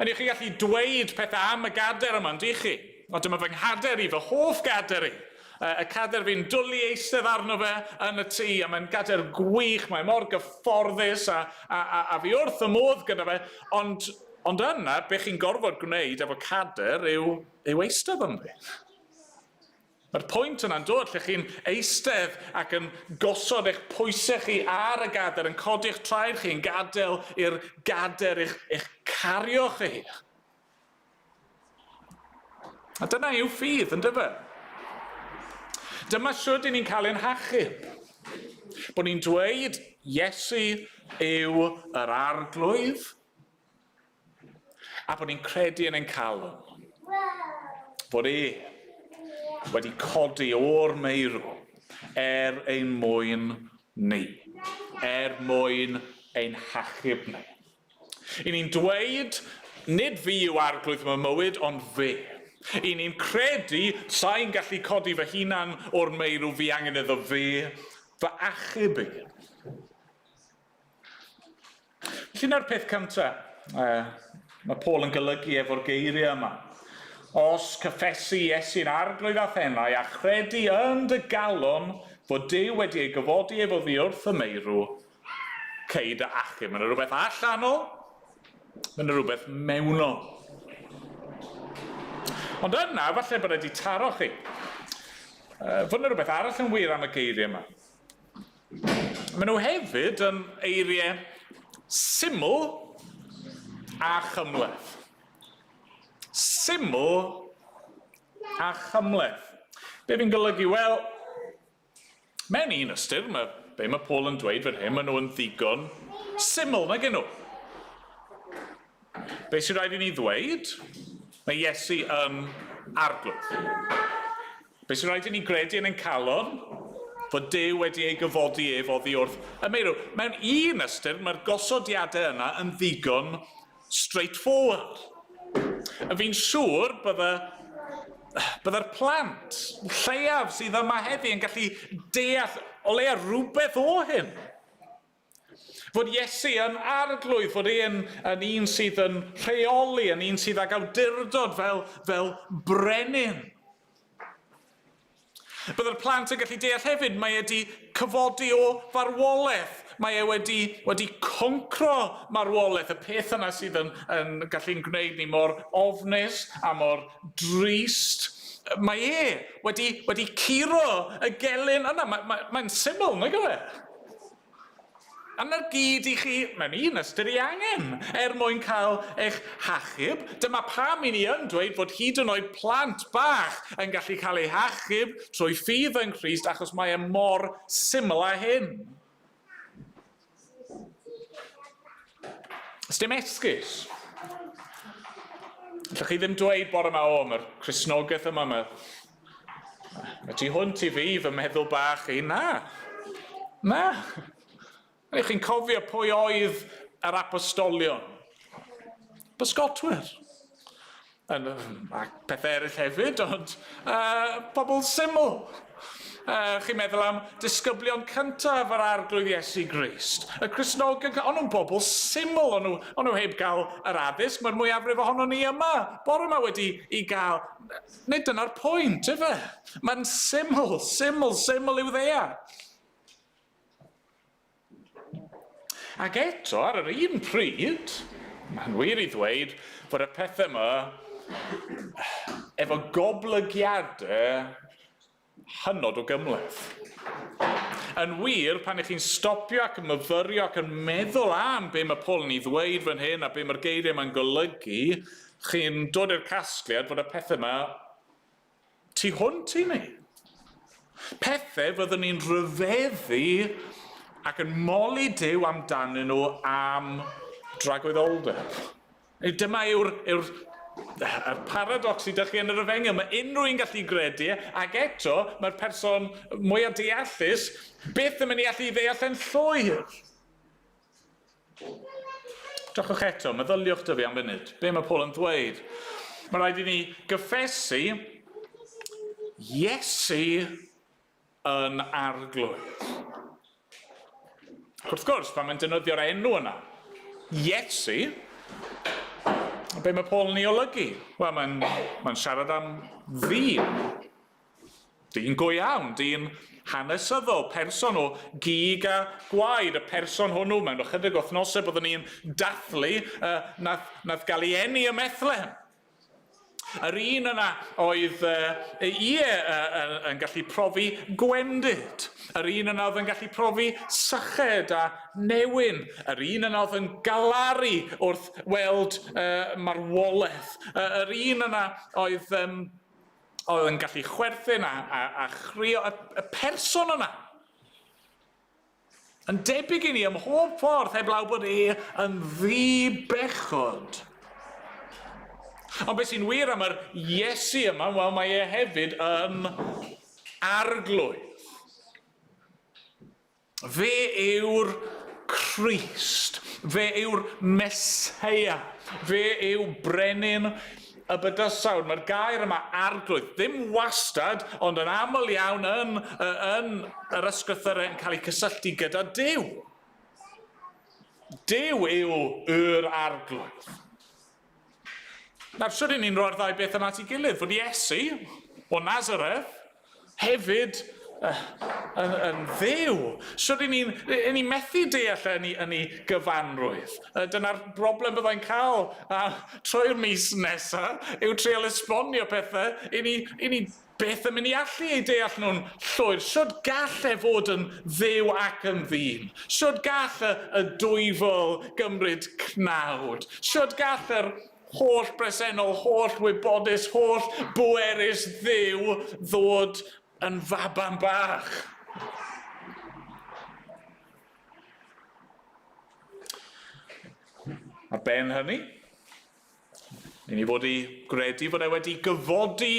Ydy chi'n gallu dweud pethau am y gadair yma, yndych chi? O, dyma fy nghader i, fy hoff gader i. Y cader fi'n dwlu eistedd arno fe yn y tŷ, a mae'n gader gwych, mae mor gyfforddus, a, a, a, a fi wrth y modd gyda fe, ond, ond yna, be chi'n gorfod gwneud efo cader yw, yw eistedd ynddi. Mae'r pwynt yna'n dod lle chi'n eistedd ac yn gosod eich pwysau chi ar y gader, yn codi'ch traed chi, yn gadael i'r gader eich, eich cario chi. A dyna yw ffydd, yn dyfa? Dyma sut i ni'n cael ein hachub. Bod ni'n dweud Iesu yw yr arglwydd, A bod ni'n credu yn ein calon fod e wedi codi o'r meirw er ein mwyn ni, er mwyn ein hachub ni. I ni'n dweud, nid fi yw arglwydd fy mywyd, ond fe. I ni'n credu, sa'n gallu codi fy hunan o'r meirw, fi angen iddo fe fy achub i. Felly 'na'r peth cynta uh, mae Paul yn golygu efo'r geiriau yma. Os cyffesu Iesu'n arglwydd a thenau a chredu yn dy galon fod Duw wedi ei gyfodi ef oddi wrth y meirw, cei dy achub. Mae yna rhywbeth allanol, mae yna rhywbeth mewnol. Ond yna, falle bod wedi taro chi. Fod yna rhywbeth arall yn wir am y geiriau yma. Maen nhw hefyd yn eiriau syml a chymhleth. Syml a chymhleth. Be fi'n golygu? Wel, mewn un ystyr, mae be mae Paul yn dweud fan hyn, maen nhw yn ddigon syml, nag nhw? Be sy'n rhaid i ni ddweud? Mae Iesu yn arglwydd. Be sy'n rhaid i ni gredu yn ein calon? Fod Duw wedi ei gyfodi ef oddi wrth y meirw. Mewn un ystyr, mae'r gosodiadau yna yn ddigon straightforward. A fi'n siŵr bydde bydde'r plant lleiaf sydd yma heddi yn gallu deall o leia rhywbeth o hyn. Fod Iesu yn arglwydd, fod e'n yn un sydd yn rheoli, yn un sydd ag awdurdod fel, fel brenin. Byddai'r plant yn gallu deall hefyd, mae e wedi cyfodi o farwolaeth. Mae e wedi, wedi concro marwolaeth, y peth yna sydd yn, yn gallu'n gwneud ni mor ofnus a mor drist. Mae e wedi, wedi curo y gelyn yna. Mae'n mae, mae syml, nag yw e? A 'na'r gyd i chi, mewn un ystyr, ei angen er mwyn cael eich hachub. Dyma pam i ni yn dweud fod hyd yn oed plant bach yn gallu cael eu hachub trwy ffydd yng Nghrist, achos mae e mor syml â hyn. Dim esgus. Allwch chi ddim dweud bore yma, o, mae'r Cristnogaeth yma, mae Mae tu hwnt i fi, fy meddwl bach i. Na. Na. Ydych chi'n cofio pwy oedd yr apostolion? Bysgotwyr. Yn, a pethau eraill hefyd, ond uh, pobl syml. Uh, chi'n meddwl am disgyblion cyntaf yr Arglwydd Iesu Grist. Y Cristnogion, ond nhw'n bobl syml, ond nhw, ond nhw heb gael yr addysg. Mae'r mwyafrif ohono ni yma, bore yma wedi i gael. Nid dyna'r pwynt, ife? Mae'n syml, syml, syml i'w ddeall. Ac eto, ar yr un pryd, mae'n wir i ddweud fod y pethau yma efo goblygiadau hynod o gymhleth. Yn wir, pan ych chi'n stopio ac yn myfyrio ac yn meddwl am be mae Paul yn ei ddweud fan hyn a be mae'r geiriau yma'n golygu, chi'n dod i'r casgliad fod y pethau yma tu hwnt i ni. Pethau fyddwn ni'n rhyfeddu ac yn moli Duw amdanyn nhw am dragwyddoldeb. Dyma yw'r yw y paradox sydd ydych chi yn yr efengyl. Mae unrhyw un gallu gredu, e, ac eto mae'r person mwyaf deallus byth yn mynd i allu ddeall e'n llwyr. Drychwch eto, meddyliwch dy fi am funud. Be mae Paul yn ddweud? Mae rhaid i ni gyffesu Iesu yn arglwydd. Ac wrth gwrs, pan mae'n defnyddio'r enw yna, Iesu, be mae Paul yn ei olygu? Wel, mae'n mae siarad am ddyn. Dyn go iawn, dyn hanesyddol, person o gig a gwaed, y person hwnnw mewn ychydig wythnosau byddwn ni'n dathlu uh, nath, nath gael ei eni ym Methlehem. Yr un yna oedd uh, ie uh, yn gallu profi gwendid. Yr un yna oedd yn gallu profi syched a newyn. Yr un yna oedd yn galaru wrth weld uh, marwolaeth. Uh, yr un yna oedd, um, oedd yn gallu chwerthin a, a, a chrio. Y, y person yna Yn debyg i ni ym mhob ffordd heblaw bod e yn ddi-bechod. Ond beth sy'n wir am yr Iesu yma, wel mae e hefyd yn arglwydd. Fe yw'r Crist. Fe yw'r Meseia. Fe yw brenin y bydysawd. Mae'r gair yma, arglwydd, ddim wastad, ond yn aml iawn yn, yn yr ysgrythyrau yn cael ei cysylltu gyda Duw. Duw yw yr arglwydd. Nawr, sut ni'n rhoi'r ddau beth yma at ei gilydd? Fod Iesu o Nazareth hefyd yn, yn dduw. Sut ry'n ni'n ni methu deall e yn ei, yn ei gyfanrwydd? Dyna'r broblem byddai'n cael a trwy'r mis nesaf yw trial esbonio pethau i ni, i ni beth yn mynd i allu eu deall nhw'n llwyr. Sut gall e fod yn dduw ac yn ddyn? Sut gall y, y dwyfol gymryd cnawd? Sut gall yr holl bresennol, holl wybodus, holl bwerus Dduw ddod yn faban bach. Ar ben hynny, i ni fod i gredu fod e wedi gyfodi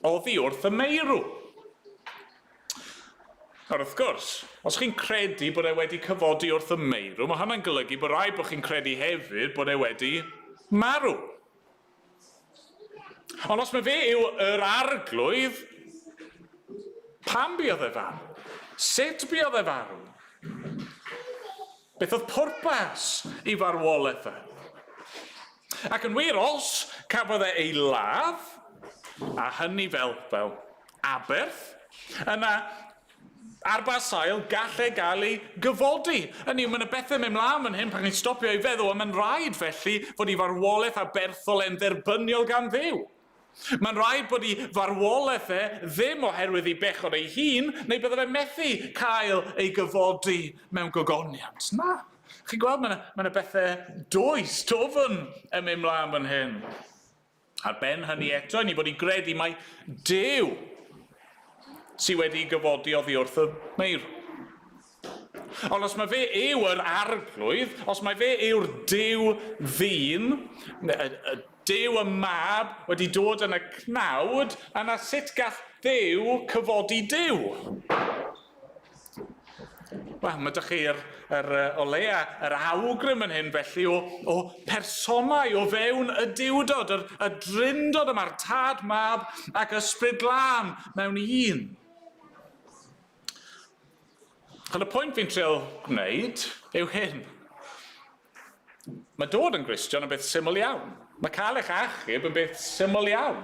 oddi wrth y meirw. Nawr wrth gwrs, os chi'n credu bod e wedi cyfodi wrth y meirw, mae hynna'n golygu bod rhaid bod chi'n credu hefyd bod e wedi marw. Ond os mae fe yw yr arglwydd, pam buodd e farw? Sut buodd e farw? Beth oedd pwrpas i farwolaeth e? Ac yn wir, os cafodd e ei ladd, a hynny fel, fel aberth, yna ar ba sail gall e gael ei gyfodi? Hynny yw, mae yna bethau mynd mlaen fan hyn pan chi'n stopio i feddwl, a mae'n rhaid felly fod ei farwolaeth aberthol e'n dderbyniol gan Dduw. Mae'n rhaid bod ei farwolaeth e ddim oherwydd ei bechod ei hun, neu bydde fe methu cael ei gyfodi mewn gogoniant. Na. Chi'n gweld, mae yna, mae yna bethau dwys, dwfn yn mynd mlaen fan hyn. Ar ben hynny eto, ni bod i gredu mai Duw sydd wedi gyfodi oddi wrth y meirw. Ond os mae fe yw yr arglwydd, os mae fe yw'r Duw ddyn, y Duw y mab wedi dod yn y cnawd, yna sut gall Duw cyfodi Duw? Wel, mae dych chi'r yr, o leia, yr awgrym yn hyn felly o, o personau o fewn y diwdod, yr, y drindod yma'r tad, mab ac ysbryd glân mewn un. Ond y pwynt fi'n trial gwneud yw hyn. Mae dod yn Gristion yn beth syml iawn. Mae cael eich achub yn beth syml iawn.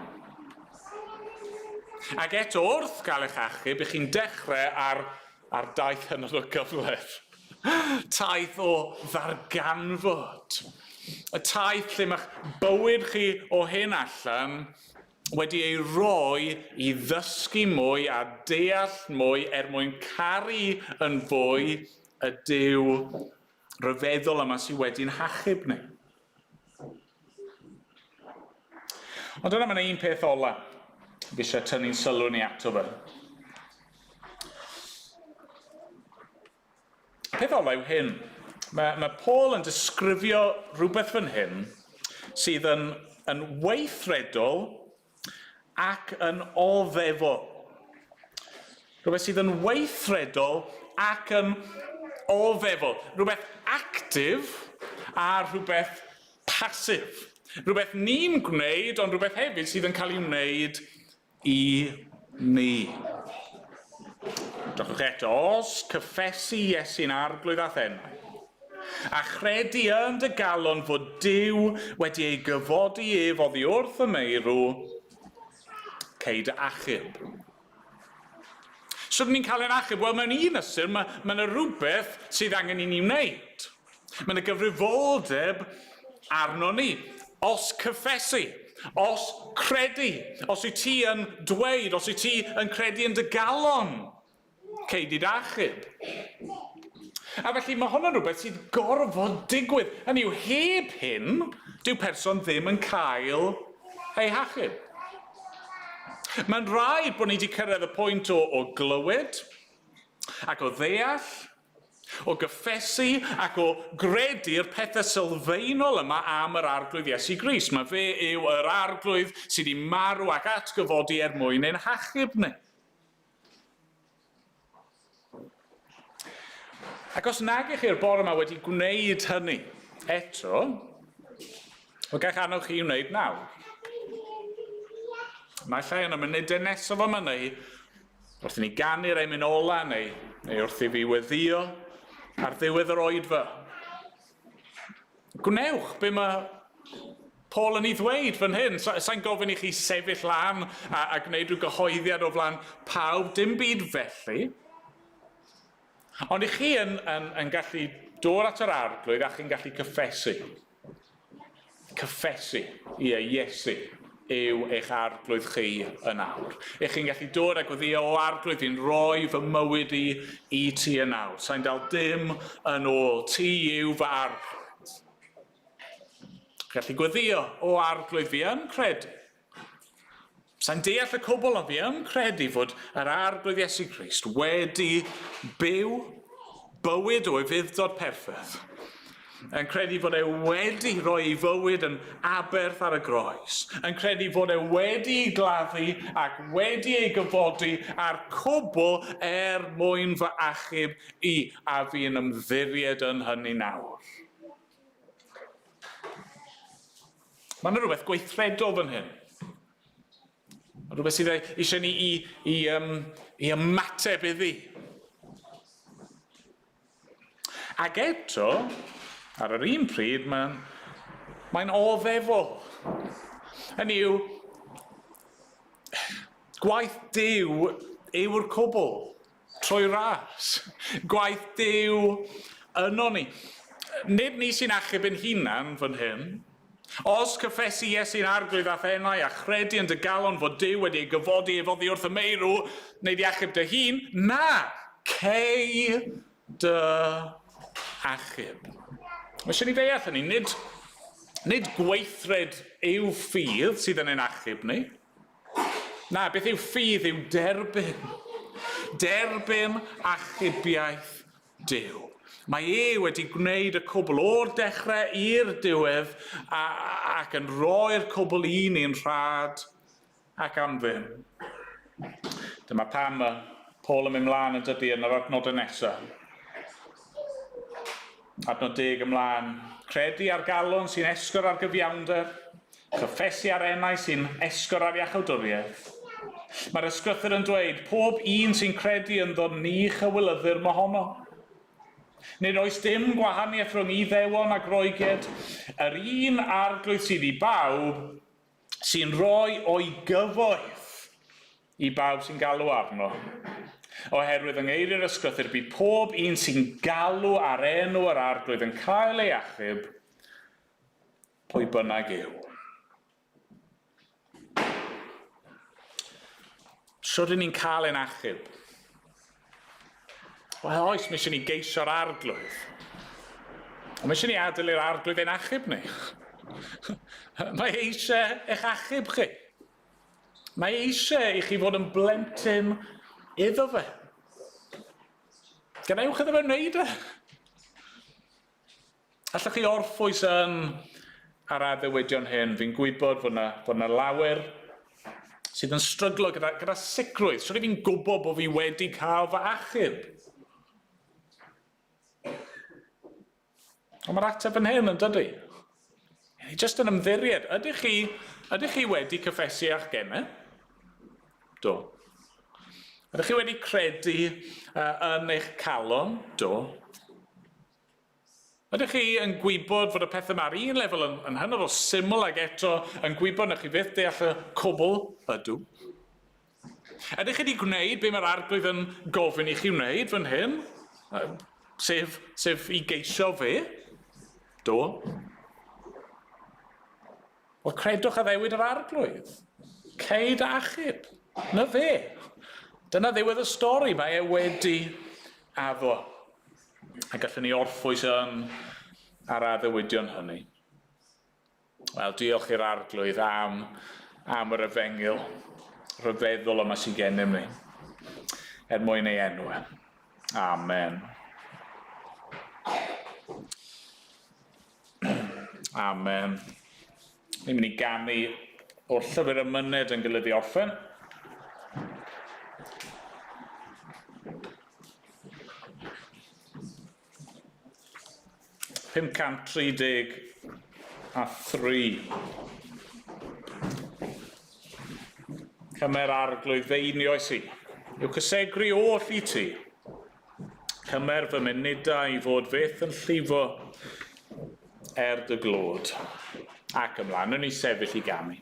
Ac eto wrth gael eich achub, ych chi'n dechrau ar, ar daith hynod o gyfleth. Taith o ddarganfod. Y taith lle mae'ch bywyd chi o hyn allan wedi ei roi i ddysgu mwy a deall mwy er mwyn caru yn fwy y Duw rhyfeddol yma sydd wedi'n hachub ni. Ond yna mae yna un peth ola fi eisiau tynnu'n sylw ni ato fe. Peth ola yw hyn. Mae, mae Paul yn disgrifio rhywbeth fan hyn sydd yn, yn weithredol ac yn oddefol. Rhywbeth sydd yn weithredol ac yn oddefol. Rhywbeth actif a rhywbeth pasif. Rhywbeth ni'n gwneud, ond rhywbeth hefyd sydd yn cael ei wneud i ni. Drychwch eto, os cyffesu Iesu'n arglwydd a thenau, a chredu yn dy galon fod Duw wedi ei gyfodi ef oddi wrth y meirw, cei dy achub. Sut ni'n cael ein achub? Wel, mewn un ystyr, mae, mae yna rhywbeth sydd angen i ni wneud. Mae yna gyfrifoldeb arno ni. Os cyffesu, os credu, os wyt ti yn dweud, os wyt ti yn credu yn dy galon, cei di dy achub. A felly mae hwn yn rhywbeth sydd gorfod digwydd. Hynny yw, heb hyn, dyw person ddim yn cael ei hachub. Mae'n rhaid bod ni wedi cyrraedd y pwynt o, o glywed ac o ddeall, o gyffesu ac o gredu'r pethau sylfaenol yma am yr Arglwydd Iesu Grist. Mae fe yw yr Arglwydd sydd wedi marw ac atgyfodi er mwyn ein hachub ni. Ac os nag ych chi'r bore yma wedi gwneud hynny eto, wel gallech annog chi i wneud nawr. Naill ai yn y munudau nesaf yma neu wrth i ni ganu'r emyn ola neu, neu wrth i fi weddio ar ddiwedd yr oedfa. Gwnewch be mae Paul yn ei ddweud fan hyn. Sa'n gofyn i chi sefyll lan a, a gwneud rhyw gyhoeddiad o flaen pawb, dim byd felly. Ond i chi yn, yn, yn gallu dod at yr arglwydd a chi'n gallu cyffesu. Cyffesu, ie, Iesu yw eich arglwydd chi yn awr. Ych chi'n gallu dod a gweddio, o arglwydd, fi'n rhoi fy mywyd i i ti yn awr. Sa'n dal dim yn ôl. Ti yw fy arglwydd. Gallu gweddio, o arglwydd, fi yn credu. Sa'n deall y cwbl, ond fi yn credu fod yr arglwydd Iesu Grist wedi byw bywyd o ufudd-dod perffaith. Yn credu fod e wedi rhoi ei fywyd yn aberth ar y groes. Yn credu fod e wedi ei gladdu ac wedi ei gyfodi a'r cwbl er mwyn fy achub i, a fi'n ymddiried yn hynny nawr. Mae yna rhywbeth gweithredol fan hyn. Mae rhywbeth sydd eisiau ni i, i, um, i ymateb iddi. Ac eto, ar yr un pryd, mae'n mae oddefol. Hynny yw, gwaith Duw yw'r cwbl. Trwy ras. Gwaith Duw yno ni. Nid ni sy'n achub ein hunan fan hyn. Os cyffesu Iesu'n arglwydd a'th enau a chredu yn dy galon fod Duw wedi ei gyfodi ef oddi wrth y meirw, neu di achub dy hun, na, cei dy achub. Mae eisiau ni ddeall hynny, nid, nid gweithred yw ffydd sydd yn ein achub ni. Na, beth yw ffydd yw derbyn. Derbyn achubiaeth Duw. Mae e wedi gwneud y cwbl o'r dechrau i'r diwedd a, ac yn rhoi'r cwbl i ni'n rhad ac am ddim. Dyma pam mae Paul yn mynd mlaen yn dydy yn yr adnodau nesaf. Adnod deg ymlaen. Credu ar galon sy'n esgor ar gyfiawnder, Cyffesu ar enau sy'n esgor ar iachawdwriaeth. Mae'r ysgrythur yn dweud, pob un sy'n credu ynddo ni chywilyddir mohono. Nid oes dim gwahaniaeth rhwng Iddewon a Groegiaid, yr un arglwydd sydd i bawb, sy'n rhoi o'i gyfoeth i bawb sy'n galw arno. Oherwydd yng ngeiriau'r ysgrythur bydd pob un sy'n galw ar enw yr arglwydd yn cael ei achub, pwy bynnag yw. Sut ydyn ni'n cael ein achub? Wel, oes, mae eisiau ni geisio'r arglwydd. Ond mae eisiau ni adael i'r arglwydd ein achub ni. Mae eisiau eich achub chi. Mae eisiau i chi fod yn blentyn iddo fe. Gwnewch iddo fe wneud e. Allwch chi orffwys yn ar addewidion hyn? Fi'n gwybod fod yna, fod yna lawer sydd yn stryglo gyda, gyda sicrwydd. Sut fi'n gwybod bod fi wedi cael fy achub? Ond mae'r ateb yn hyn, yn dydy? Ni jyst yn ymddiried. Ydych chi, ydych chi wedi cyffesu â'ch gemau? Do. Ydych chi wedi credu yn eich calon? Do. Ydych chi yn gwybod fod y pethau yma ar un lefel yn, yn hynod o syml ac eto yn gwybod na chi fyth deall y cwbl? Ydw. Ydych chi wedi gwneud be mae'r arglwydd yn gofyn i chi wneud fan hyn? Sef, sef i geisio fe? Do. Wel, credwch addewid yr arglwydd. Ceid achub. Na fe. Dyna ddiwedd y stori. Mae e wedi addo. A gallwn ni orffwys yn ar addewidion hynny. Wel, diolch i'r arglwydd am, am yr efengyl rhyfeddol yma sydd gennym ni, er mwyn ei enw. E. Amen. Amen. Ni'n mynd i ganu o'r llyfr y myned yn gilydd i orffen. 533. Cymer arglwydd feinioes i, yw cysegru oll i ti. Cymer fy munudau i fod fyth yn llifo er dy glod. Ac ymlaen, yn i sefyll i ganu.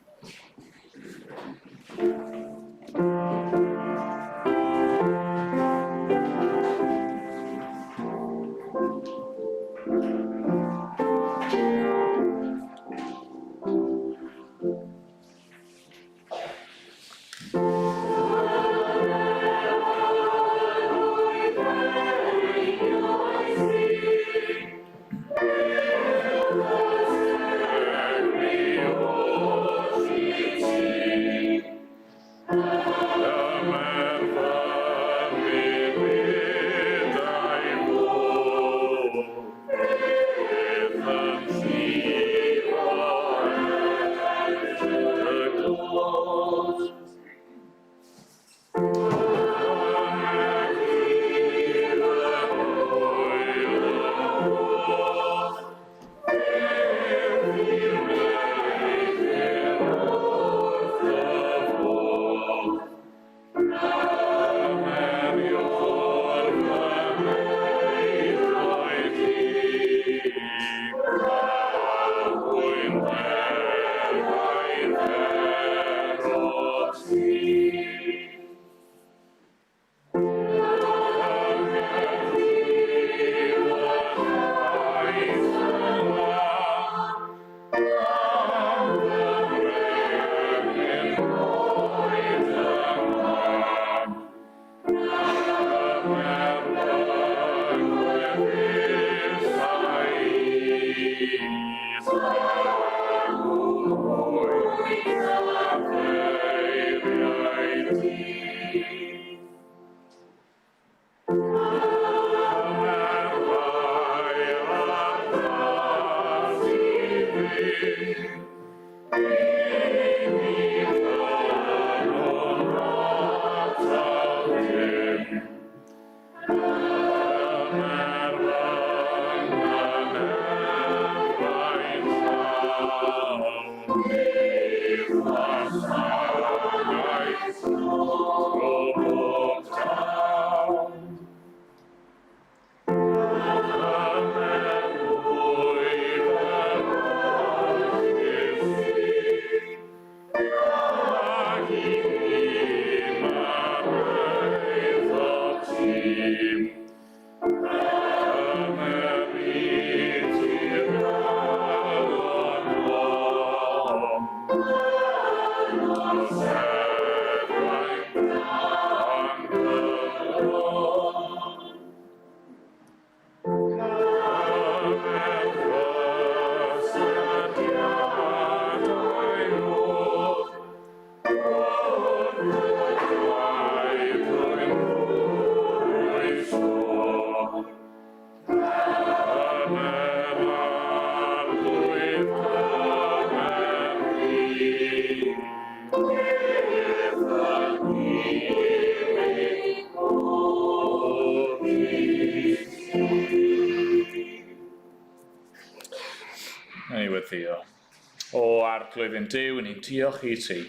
Arglwydd ein Duw, ni'n diolch i ti.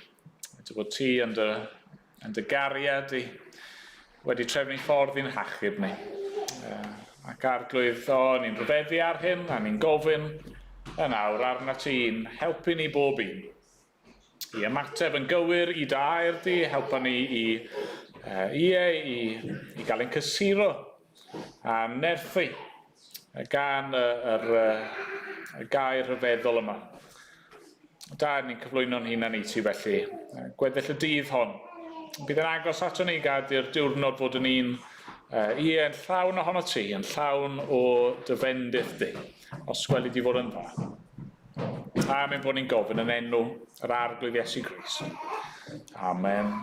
Dy bod ti yn dy, yn dy gariad i wedi trefnu ffordd i'n hachub ni. Ac Arglwydd, o, ni'n rhyfeddu ar hyn, a ni'n gofyn yn awr arna ti'n helpu ni bob un. I ymateb yn gywir i dy air di, helpa ni i, ie, i, i gael ein cysuro a nerthu gan y, yr, y gair rhyfeddol yma. Da, ni'n cyflwyno'n hunan i ti felly. Gweddill y dydd hon. Bydd yn agos ato ni gad i'r diwrnod fod yn un, ie, yn llawn ohono ti, yn llawn o dy fendith di, os gweli di fod yn dda. A mae'n bod ni'n gofyn yn enw yr Arglwydd Iesu Grist. Amen.